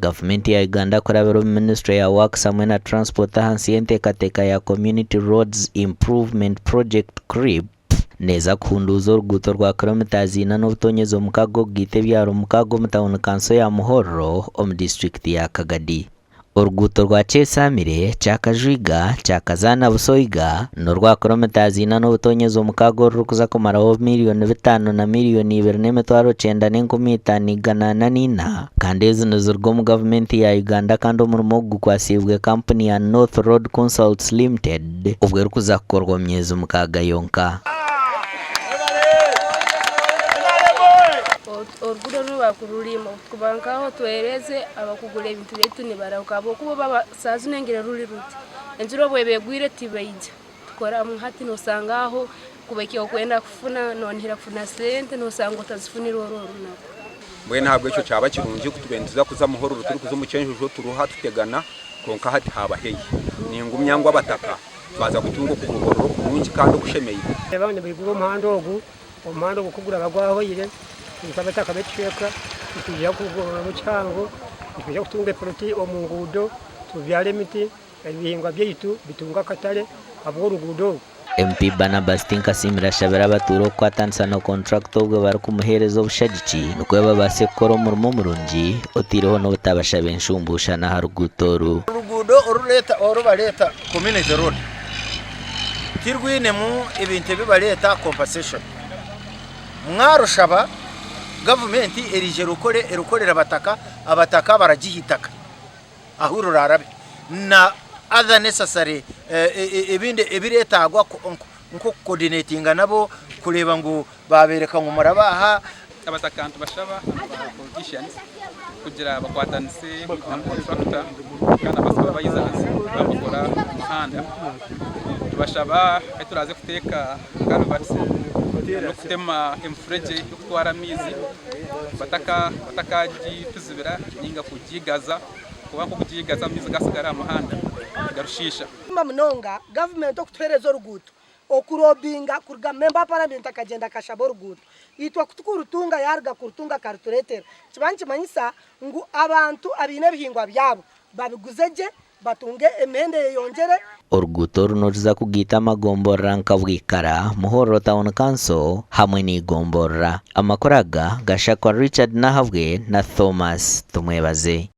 Gavumenti ya Uganda kurabira omu minisiture ya Works hamwe na Transport ahansi y'enteekateeka ya Community Roads Improvement Project, CRIP, neeza kuhunduuza oruguuto rwa kiromita ina n'obutonyezi omukaaga okugaita ebyaro mukaaga omu tauni kanso ya Muhorro omu disiturikiti ya Kagadi. Oruguuto rwa Kyesamire, Kyakajwiga, Kyakazaana Busoiga n'orwa kiromita ina n'obutonyezi omukaaga orurikuza kumaraho miriyoni bitaano na miriyoni ibiri n'emitwaro kyenda n'enkumi itaano igana ana n'ina kandi ezi niziruga omu gavumenti ya Uganda kandi omurimo ogu gukwatsiibwe kampuni ya North Road Consults Limited obwo erikuza kukorwa omu myezi mukaaga yonka. Oruguudo oru bakururima kuba nkaho twereze abakugura ebintu byaitu nibarahuka ahabw'okuba oba saaha zinu engeri ruri ruti enjura obu eba egwire tibaija tukoramu hati nosanga aho kuba eki orikwenda kufuna nonihira kufuna sente nosanga otazifunire oru orunaku. Mbwenu ahabw'ekyo kyaba kirungi ku tubaire nituza kuza Muhororo turikuza omu Kyenjojo turuha tutegana kwonka hati haaba haihi. Ningumya ngu abataka twaza kutunga okugoborora okurungi kandi okushemeire. Reeba nibaigura omuhanda ogu, omuhanda ogu ku guraba gwahwaire, itwe abataka b'ekicweka nitwija kugororamu kihango, nitwija kutunga epiroti omu nguudo, tubyare emiti, ebihingwa byaitu bitunge akatare ahabw'oruguudo oru. MP Barnabas Tinkasiimire ashabire abatuura okukwatanisa na kontrakita obwe barikumuheereza obushagiki nikwo babaase kukora omurimo murungi oteireho n'obutabashaba enshumbuushano aha ruguuto oru. Oruguudo oru bareeta community road tirwinemu ebintu ebi bareeta compensation. Mwarushaba gavumenti eriija erukore erukorere abataka, abataka baragiha eitaka ahu rurarabe na other necessary ebindi ebireetagwa nk'oku coordinatinga nabo kureeba ngu babereka ngu murabe aha. Abataka nitubashaba aba politicians kugira bakwatanise na contractor kandi aba supervisors abakukora omuhanda. Nitubashaba ahu turaze kuteeka culverts n'okutema emifuregye y'okutwara amaizi batakagituzibira ninga kugigaza kuba nk'okugigaza amaizi gasigara aha muhanda nigarushiisha. Munonga gavumenti okutuheereza oruguuto Okulobbyinga kuruga Member wa Paramenti akagyenda akashaba oruguuto, itwe ku tukurutunga yaaruga kurutunga akarutureetera, nikiba nikimanyisa ngu abantu abaine ebihingwa byabo babiguze gye batunge emihendo eyeyongyere. Oruguuto oru niruza kugaita amagomborora nka Bwikara, Muhorro Town Council hamwe n'eigomborora. Amakuru aga gashakwa Richard Nahabwe na Thomas Tumwebaze.